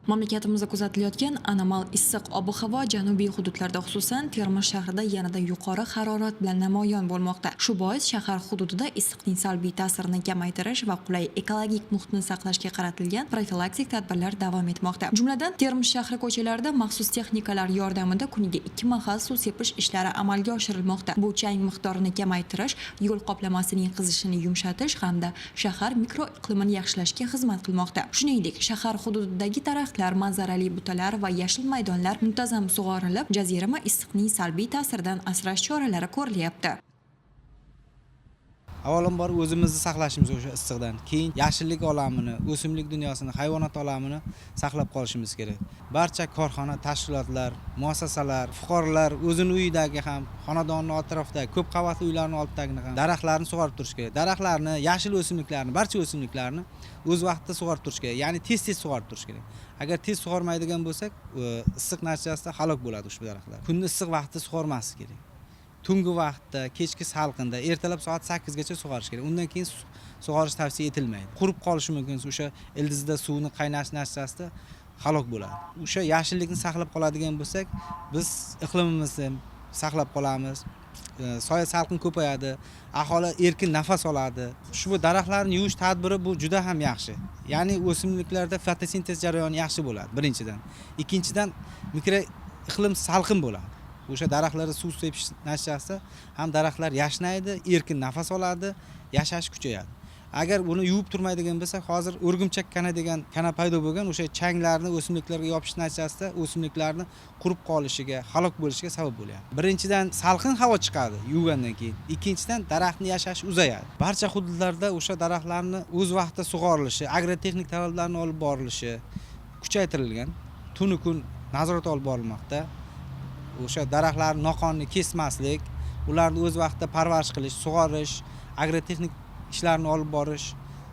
Mamlakatimizda kuzatilayotgan anomal issiq ob-havo janubiy hududlarda, xususan, Termiz shahrida yanada yuqori harorat bilan namoyon bo'lmoqda. Shu bois shahar hududida issiqning salbiy ta'sirini kamaytirish va qulay ekologik muhitni saqlashga qaratilgan profilaktik tadbirlar davom etmoqda. Jumladan, Termiz shahri ko'chalarida maxsus texnikalar yordamida kuniga 2 mahal suv sepish ishlari amalga oshirilmoqda. Bu chang miqdorini kamaytirish, yo'l qoplamasining qizishini yumshatish hamda shahar mikroiqlimini yaxshilashga xizmat qilmoqda. Shuningdek, shahar hududidagi daraxtlar, manzarali butalar va yashil maydonlar muntazam sug'orilib, jazirama issiqning salbiy ta'siridan asrash choralari ko'rilyapti. Avvalambor o'zimizni saqlashimiz o'sha issiqdan. Keyin yashillik olamini, o'simlik dunyosini, hayvonot olamini saqlab qolishimiz kerak. Barcha korxona, tashkilotlar, muassasalar, fuqarolar o'zini uyidagi ham, xonadonni atrofidagi ko'p qavatli uylarni oldidagini ham daraxtlarni sug'orib turish kerak. Daraxtlarni, yashil o'simliklarni, barcha o'simliklarni o'z vaqtida sug'orib turish kerak. Ya'ni tez-tez sug'orib turish kerak. Agar tez sug'ormaydigan bo'lsak, issiq natijasida halok bo'ladi ushbu daraxtlar. Kunni issiq vaqtida sug'ormaslik kerak. Tungi vaqtda, kechki salqinda, ertalab soat 8 gacha sug'orish kerak. Undan keyin sug'orish tavsiya etilmaydi. Qurib qolishi mumkin, o'sha ildizida suvni qaynash natijasida halok bo'ladi. O'sha yashillikni saqlab qoladigan bo'lsak, biz iqlimimizni saqlab qolamiz. Soya salqin ko'payadi, aholi erkin nafas oladi. Ushbu daraxtlarni yuvish tadbiri bu juda ham yaxshi. Ya'ni o'simliklarda fotosintez jarayoni yaxshi bo'ladi, birinchidan. Ikkinchidan, mikroiqlim salqin bo'ladi. O'sha daraxtlarga suv sepish natijasida ham daraxtlar yashnaydi, erkin nafas oladi, yashash kuchayadi. Agar buni yuvib turmaydigan bo'lsak, hozir o'rgimchak kana degan kana paydo bo'lgan, o'sha changlarni o'simliklarga yopishish natijasida o'simliklarni qurib qolishiga, halok bo'lishiga sabab bo'lyapti. Birinchidan, salqin havo chiqadi yuvgandan keyin. Ikkinchidan, daraxtni yashashi uzayadi. Barcha hududlarda o'sha daraxtlarni o'z vaqtida sug'orilishi, agrotexnik talablarni olib borilishi kuchaytirilgan. Tunu kun nazorat olib borilmoqda. O'sha daraxtlarni noqonuniy kesmaslik, ularni o'z vaqtida parvarish qilish, sug'orish, agrotexnik ishlarni olib borish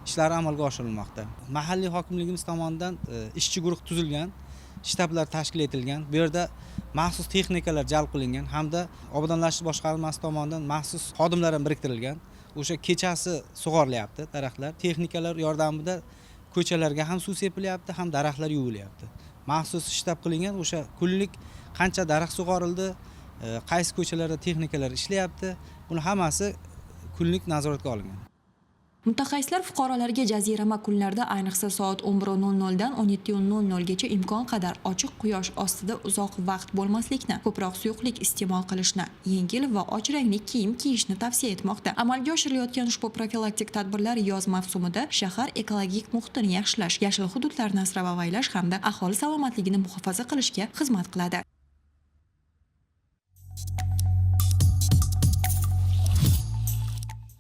ishlari amalga oshirilmoqda. Mahalliy hokimligimiz tomonidan ishchi guruh tuzilgan, shtablar tashkil etilgan. Bu yerda maxsus texnikalar jalb qilingan hamda obodonlashtirish boshqarmasi tomonidan maxsus xodimlar ham biriktirilgan. O'sha kechasi sug'orilyapti daraxtlar. Texnikalar yordamida ko'chalarga ham suv sepilyapti, ham daraxtlar yuvilyapti. Maxsus shtab qilingan, o'sha kunlik qancha daraxt sug'orildi, qaysi ko'chalarda texnikalar ishlayapti, buni hammasi kunlik nazoratga olingan. Mutaxassislar fuqarolarga jazirama kunlarda, ayniqsa soat 11:00 dan 17:00 gacha imkon qadar ochiq quyosh ostida uzoq vaqt bo'lmaslikni, ko'proq suyuqlik iste'mol qilishni, yengil va och rangli kiyim kiyishni tavsiya etmoqda. Amalga oshirilayotgan ushbu profilaktik tadbirlar yoz mavsumida shahar ekologik muhitini yaxshilash, yashil hududlarni asrab avaylash hamda aholi salomatligini muhofaza qilishga xizmat qiladi.